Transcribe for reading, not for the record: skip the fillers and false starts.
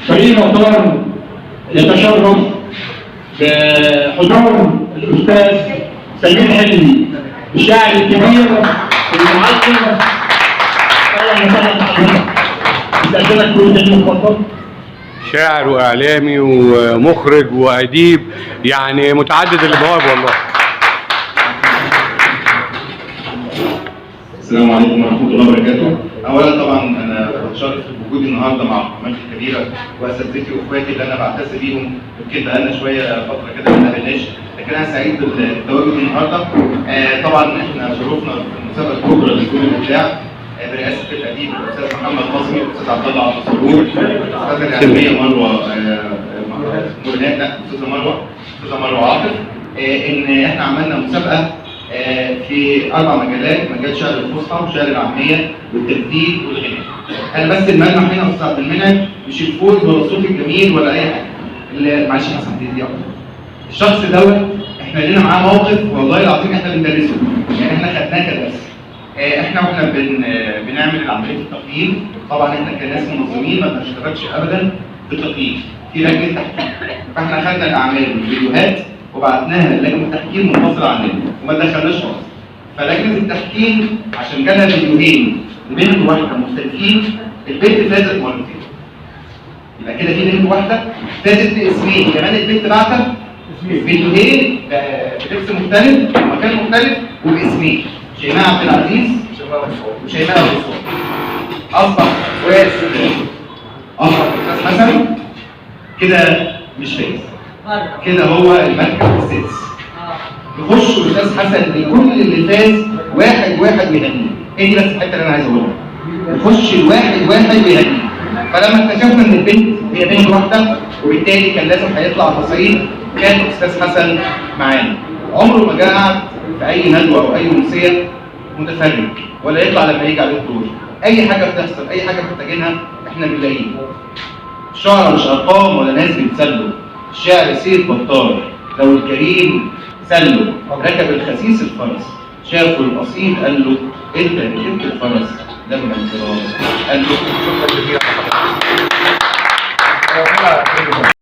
فريق المؤتمر يتشرف بحضور الاستاذ سمير حلمي، الشاعر الكبير المعلم. اهلا وسهلا بحضرتك. استاذنك كل تاني، اتفضل. شاعر واعلامي ومخرج واديب، يعني متعدد المواهب والله. السلام عليكم ورحمة الله وبركاته. أولا طبعا أنا بتشرف بوجودي النهارده مع قامات الكبيرة وأساتذتي وإخواتي اللي أنا بعتز بيهم، يمكن بقالنا شوية فترة كده ما اتقابلناش، لكن أنا سعيد بالتواجد النهارده. طبعا إحنا شرفنا في المسابقة الكبرى لكل الإبداع برئاسة الأديب الأستاذ محمد نظمي، الأستاذ عبد الله عبد الصبور، الأستاذة الإعلامية مروة مرهان، لا أستاذة مروة عاطف. إن إحنا عملنا مسابقة في 4 مجالات: مجال شعر الفصحى وشعر العامية والتجديد والغناء. انا بس الملمح هنا استاذ عبد المنعم مش الفوز ولا الصوت الجميل ولا اي حاجة. اللي معلش يا حسن دي اكتر. الشخص دوت احنا لنا معاه موقف والله العظيم احنا بندرسه، يعني احنا خدناه كدرس. احنا واحنا بن آه، بنعمل عملية التقييم، طبعا احنا كناس منظمين ما بنشتغلش ابدا في التقييم، في لجنة تحكيم. فاحنا خدنا الاعمال والفيديوهات وبعتناها للجنة التحكيم منفصلة عننا وما دخلناش خالص. فلجنه التحكيم عشان جالها فيديوهين لبنت واحدة مختلفين، البنت فازت مرتين. يبقى كده في بنت واحدة فازت باسمين، كمان البنت بعتت فيديوهين بلبس مختلف ومكان مختلف وباسمين، شيماء عبد العزيز وشيماء ابو الصالح. اصبح فاز، اصبح استاذ حسن كده مش فايز، كده هو المركز السادس. يخش استاذ حسن لكل اللي فاز واحد واحد ويهنيه. هي دي بس الحتة اللي انا عايز اقولها. يخش الواحد واحد ويهنيه. فلما اكتشفنا ان البنت هي بنت واحدة وبالتالي كان لازم هيطلع تصعيد، كان استاذ حسن معانا. عمره ما جه قعد في اي ندوه او اي امسية متفرج ولا يطلع لما يجي عليه الدور. اي حاجة بتحصل، اي حاجة محتاجينها، احنا بنلاقيه. الشعر مش ارقام ولا ناس بيتسلوا، الشعر سيف بطال لو الكريم سله. ركب الخسيس الفرس شافوا القصيد قال له انت ركبت الفرس لما الكرام قال له. شكرا جزيلا لحضرتك.